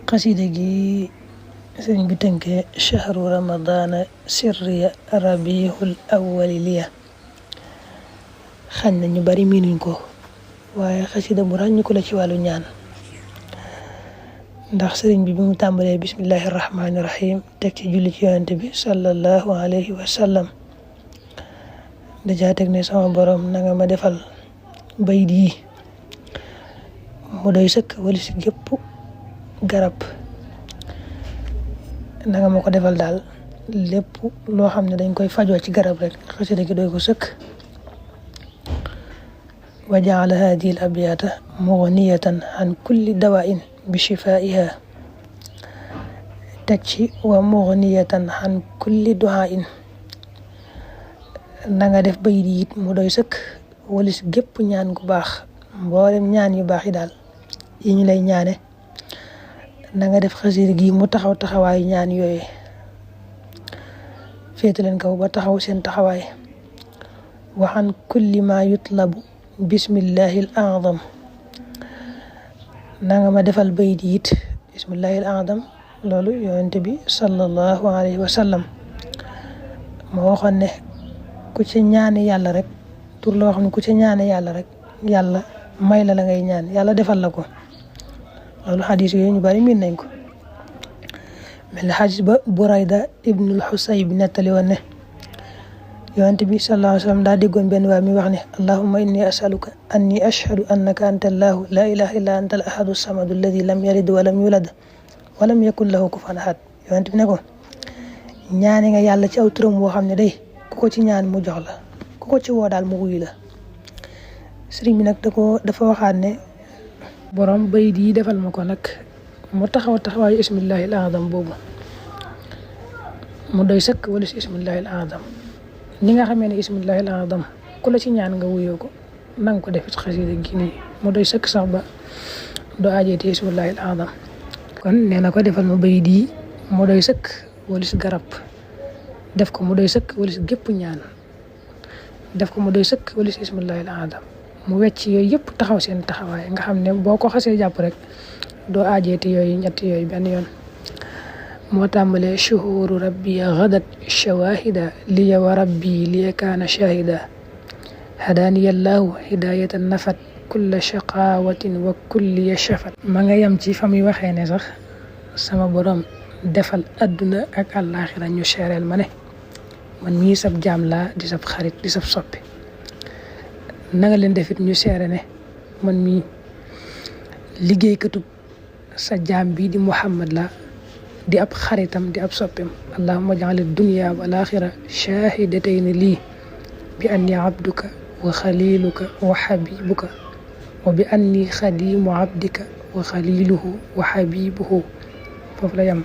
xasida gi sëriñ bi tënkee chahru ramadana sirriya rabiihul awwali liya. xañ na ñu bari miinuñ ko waaye xasida bu ràññiku la ci wàllu ñaan, ndax sëriñ bi mu tàmbalee bismillahi rahmaani rahim teg ci julli ci yonent bi sallallahu alayhi wa sallam dajaa teg ne sama borom na nga ma defal bayit yi mu doy sëkk wala si gépp garab, na nga ma ko defal daal lépp loo xam ne dañ koy fajoo ci garab rek xasida gi doy ko sëkk. wa jaala hadihi al abyata mughniyatan an kulli dawain bi shifaiha, teg ci wa mughniyatan an kulli duain, na nga def bayit yi it mu doy sëkk walis gépp ñaan gu baax, mboolem ñaan yu baax yi daal yi ñu lay ñaane na nga def xasida gi mu taxaw taxawaayu ñaan yooyu, féete leen kaw ba taxaw seen taxawaay. wa an kulli ma yutlabu bismillahi al a'zam, na nga ma defal bayit yi it bismillahi al a'zam, loolu yonent bi sallallahu alayhi wa sallam moo waxoon ne ku ci ñaane yàlla rek tur loo xam ne ku ci ñaane yàlla rek yàlla may la ngay ñaan yàlla defal la ko. loolu xadis yooyu ñu bari miin nañ ko, mel na xadis ba Burayda ibnul Xusayb bi nettali woon ne yonent bi sallallahu alayhi wa sallam daa déggoon benn waa mi wax ne allahumma inni asaluka anni ashhadu annaka anta allahu la ilaha illa anta al ahadu samadu alladi lam yalid walam yulad walam yakun lahu kufuwan ahad. yonent bi ne ko ñaani nga yàlla ci aw turam boo xam ne day ku ko ci ñaan mu jox la, ku ko ci woo daal mu wuyu la. sëriñ bi nag dafa waxaat ne borom bayit yi defal ma ko nag mu taxaw taxawaayu ismillahi al azam boobu mu doy sëkk wala si ismillahi al azam. ni nga xamee ne ismillahi al azam ku la ci ñaan nga wuyoo ko, nanga ko def xasida gi nii mu doy sëkk sax ba doo ajeeti ismillahi al azam. kon nee na ko defal ma bayit yi mu doy sëkk wala si garab, def ko mu doy sëkk wala si gépp ñaan, def ko mu doy sëkk wala si ismillahi al azam, mu wecc yooyu yëpp taxaw seen taxawaay nga xam ne boo ko xasee jàpp rek doo aajeeti yooyu ñett yooyu benn yoon. moo tàmbalee shuhuru rabbi gadat shawahida liya wa rabbi liya kaana shahida hadaniya allahu hidayatan nafat kulla shaqawatin wa kulli shafat. ma nga yem ci fa muy waxee ne sax sama borom defal adduna ak àllaaxira ñu seereel ma ne man mii sab jaam laa di sab xarit di sab soppi, na nga leen defit ñu seere ne man mii liggéeykatub sa jaam bi di Muhammad la di ab xaritam di ab soppim. allahumma ja'al ad-dunya wal axira shahidatayni lii bi anni abduka wa xaliluka wa xabibuka wa bi anni xadimu abdika wa xaliluhu wa xabibuhu. foofu la yam.